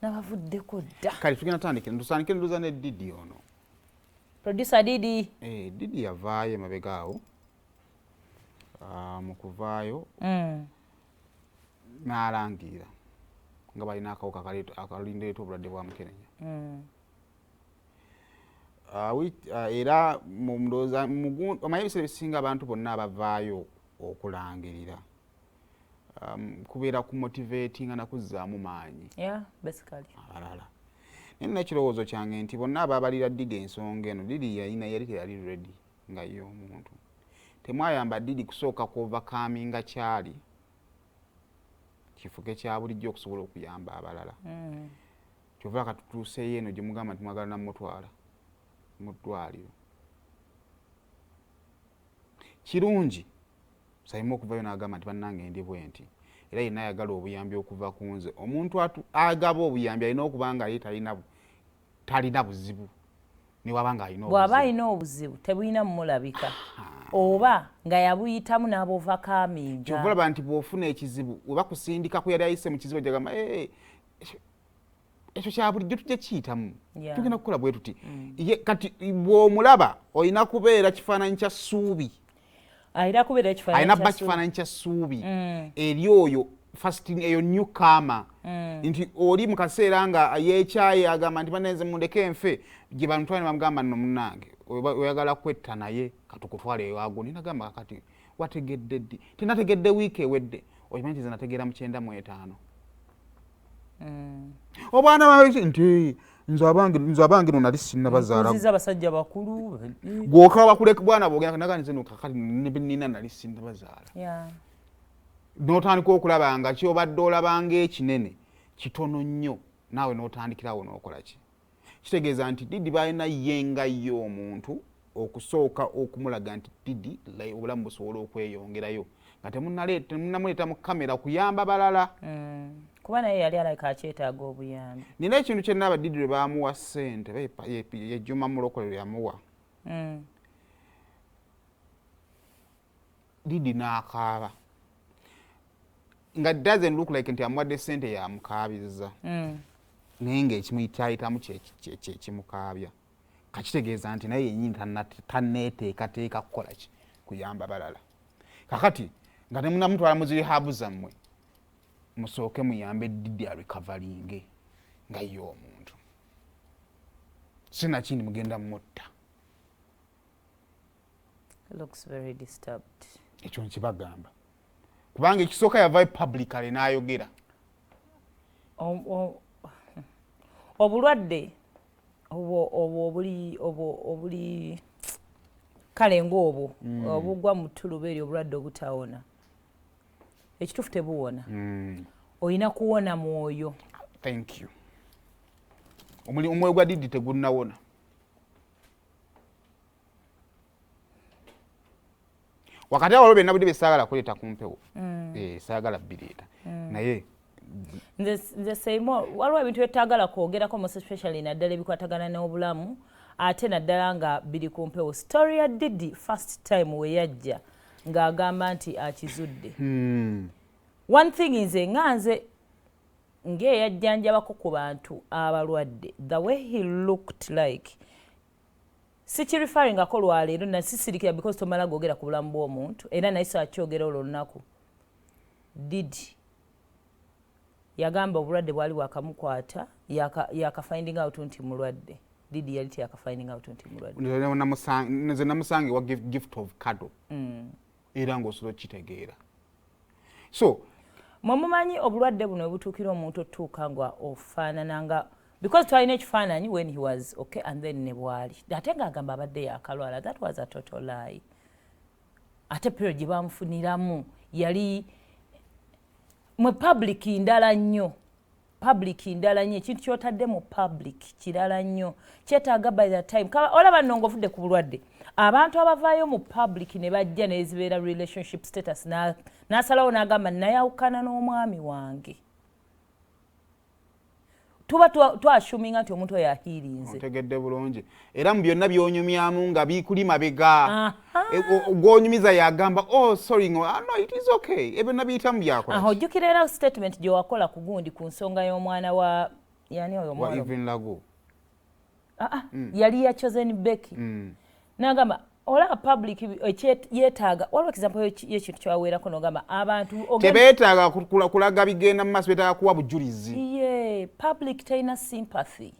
Nabavuddeko dda. Kale tugenda tandikira, tusandike nduza ne Didi ono. Producer Didi. Didi yavaayo emabega awo. Mu kuvaayo n'alangirira nga balina akawuka akalindeeta obulwadde bwa mukenenya. Era ndowooza omanyi ebiseera ebisinga abantu bonna abavaayo okulangirira kubeera ku motivatinga na kuzzaamu maanyi. Yeah, basically. Abalala. Naye nina ekirowoozo kyange nti bonna ababalira Didi ensonga eno, Didi yalina yali teyali ready nga ye omuntu. Temwayamba Didi kusooka ku overcominga kyali kifuke kya bulijjo okusobola okuyamba abalala. Kyova katutuuseeyo eno gye mugamba nti mwagala namutwala mu ddwaliro. Kirungi Saimo okuvayo n'agamba nti bannange ndi bwe nti, era yenna ayagala obuyambi okuva ku nze. Omuntu agaba obuyambi alina okuba nga ye talina buzibu, ne waba nga alina Bw'aba alina obuzibu tebulina mumulabika, oba nga yabuyitamu n'abovercominga. Kyova olaba nti bw'ofuna ekizibu we bakusindika ku yali ayise mu kizibu gyagamba ekyo kya bulijjo tujja kiyitamu, tugenda kukola bwe tuti. Kati bw'omulaba olina kubeera kifaananyi kya ssuubi. Alina kubeera alina kuba kifaananyi kya ssuubi eri oyo first eyo newcomer. Nti oli mu kaseera nga yeekyaye agamba nti bannange mundeke enfe, gye bamutwale ne bamugamba nno munnange oyagala kwetta naye katukutwale ewagundi. Nagamba kakati wategedde ddi? Tenategedde wiiki ewedde. Okimanyi nti nze nategeera mu 95. Obwana bwe nti nze abange no nali sinnabazaala. Nkuziza abasajja bakulu. Gw'okaba kuleka bwana bw'ogenda naga nze no kakati nina nali sinnabazaala. N'otandika okulaba nga ky'obadde olabanga ekinene kitono nnyo, naawe n'otandikirawo n'okola ki? Kitegeeza nti Didi balina ye nga ye omuntu okusooka okumulaga nti Didi obulamu busobola okweyongerayo nga temunnamuleeta mu kamera kuyamba balala. Kuba naye yali alabika akyetaaga obuyambi. Nina ekintu kye nnaaba Didi lwe baamuwa ssente, ye Juma Mulokole lwe yamuwa. Didi n'akaaba. Nga doesn't look like nti amuwadde ssente yamukaabizza. Naye ng'ekimuyitaayitamu kye kimukaabya. Kakitegeeza nti naye yennyini tanneeteekateeka kukola ki? Kuyamba balala. Kakati nga temunnamutwala mu zi rehab zammwe, musooke muyambe Didi arecoveringe nga ye omuntu. Sinakindi mugenda mutta. Looks very disturbed. Ekyo nkibagamba. Kubanga ekisooka yavaayo publicly n'ayogera. Obulwadde obwo obuli kale ng'obwo obugwa mu ttuluba eryo, obulwadde obutawona. Ekituufu tebuwona. Olina kuwona mwoyo. Thank you. Omwoyo gwa Didi tegunnawona. Wakati awo byonna budde bye kuleeta ku mpewo. Saagala bireeta. Naye nze Saimo waliwo ebintu byetagala kwogerako most especially naddala ebikwatagana n'obulamu ate naddala nga biri ku mpewo. Story ya Didi first time we yajja ng'agamba nti akizudde. One thing nze nga nze ng'eyajjanjabako ku bantu abalwadde, the way he looked like, sikireferringako lwaleero nasisirikira because tomala googera ku bulamu bw'omuntu era naye saakyogera olwo olunaku. Didi yagamba obulwadde bwali bwakamukwata, yaka finding out nti mulwadde. Didi yali teyaka finding out nti mulwadde. Nze namusange wa gift of kado. Era ng'osobola okukitegeera. So mwe mumanyi obulwadde buno obutuukira omuntu otuuka nga ofaanana nga, because twalina ekifaananyi when he was okay and then ne bwali ate ng'agamba abadde yakalwala. That was a total lie. Ate period gye bamufuniramu yali mwe public ndala nnyo, public ndala nnyo. Ekintu ky'otadde mu public kirala nnyo, kyetaaga by the time olaba nno ng'ovudde ku bulwadde, abantu abavaayo mu public ne bajja nezibeera relationship status, n'asalawo n'agamba nayawukana n'omwami wange, tuba twassuminga nti omuntu oyo ahealinze. Otegedde bulungi. Era mu byonna by'onyumyamu nga bikuli mabega, gw'onyumiza yagamba oh sorry, no, it is okay, ebyo nabiyitamu byakola. Ojjukira era statement gye wakola ku gundi ku nsonga y'omwana wa Yani oyo wa omuwala? Evelyn Lago. Ah, ah, yali ya Chosen Becky. Nagamba olaba public yeetaaga, waliwo example y'ekintu kyewaweerako nogamba abantu Tebeetaaga kulaga bigenda mu maaso, beetaaga kuwa bujulizi. Ye public terina sympathy.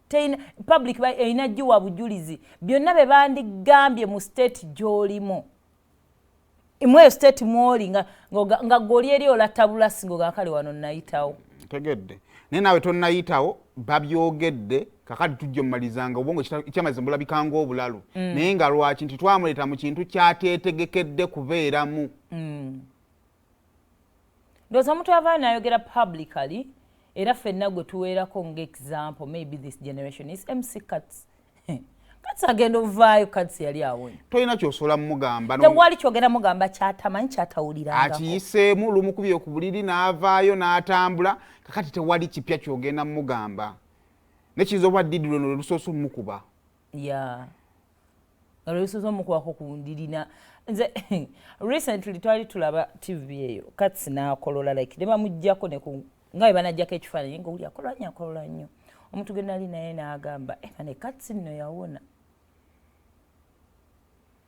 Terina public erina giwa bujulizi. Byonna bye bandigambye mu state gy'olimu, mweyo state mwoli nga gw'oli eri olatta bulasi ng'ogamba kale wano nayitawo. Ntegedde, naye naawe tonnayitawo, babyogedde. Kakati tujja omumalizanga obwongo ekyamazima bulabika ng'obulalu. Naye nga lwaki nti twamuleeta mu kintu kyateetegekedde kubeeramu? Ndowooza omuntu avaayo n'ayogera publicly, era ffenna gwe tuweerako ng'example, maybe this generation, is MC Kats. Kats agenda ovaayo, Kats yali awonye. Tolina kyosobola mumugamba. Tewali kyogera mugamba kyatamanyi, kyatawulirangako. Akiyiseemu, lumukubye ku buliri n'avaayo n'atambula. Kakati tewali kipya kyogenda mumugamba, nekiyinza oba Didi luno lwe lusoose omukuba. Ya, nga lwelusoose omukubako ku ndirina. Nze recently twali tulaba TV eyo, Kats n'akolola, like ne bamugjako nga bwe banajjako ekifaananyi nga oli akolola nnyo, akolola nnyo. Omuntu gwe nali naye n'agamba, "Eh, ne Kats nno yawona,"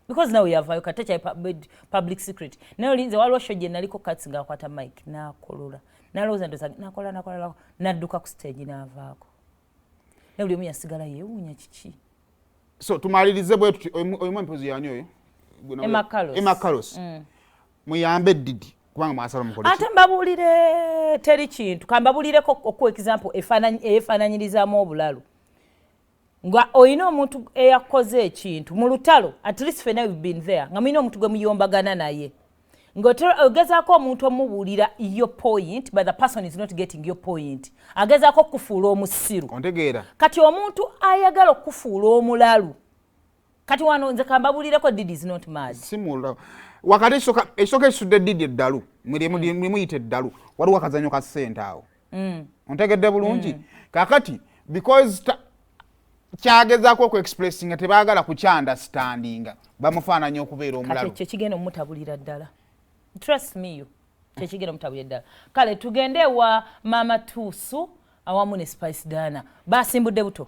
because nawe yavaayo kati tekyali public secret. Naye olinze waliwo show gye naliko, Kats ng'akwata mic n'akolola, n'alowooza ndoza n'akolola, n'akolola, n'adduka ku stage n'avaako, naye buli omu yasigala yeewuunya kiki. So tumalirize bwe tuti. Oyo empozi yani oyo? Emma Carlos. Emma Carlos. Muyambe Didi kubanga mwasala mukole ki? Ate mbabuulire, teri kintu kambabuulireko okuwa example eyefaananyirizaamu obulalu, nga olina omuntu eyakoze ekintu mu lutalo. At least fena we've been there, nga mulina omuntu gwe muyombagana naye, ng'ogezaako omuntu omubuulira your point, but the person is not getting your point, agezaako okukufuula omusiru. Ontegeera? Kati omuntu ayagala okukufuula omulalu, kati wano nze kambabuulireko, Didi is not mad. Simula wakati ekisooka ekisudde Didi eddalu, muyita eddalu, waliwo akazanyo ka ssente awo. Ontegedde bulungi? Kakati because kyagezaako okuexpressinga tebaagala kukyunderstandinga, bamufaananya okubeera Kati omulalu. Ekyo kigenda omutabulira ddala, trust me you, kyekigenda omutabulira ddala. Kale tugende ewa Maama Tuusu awamu ne Spice Dana, basimbudde buto.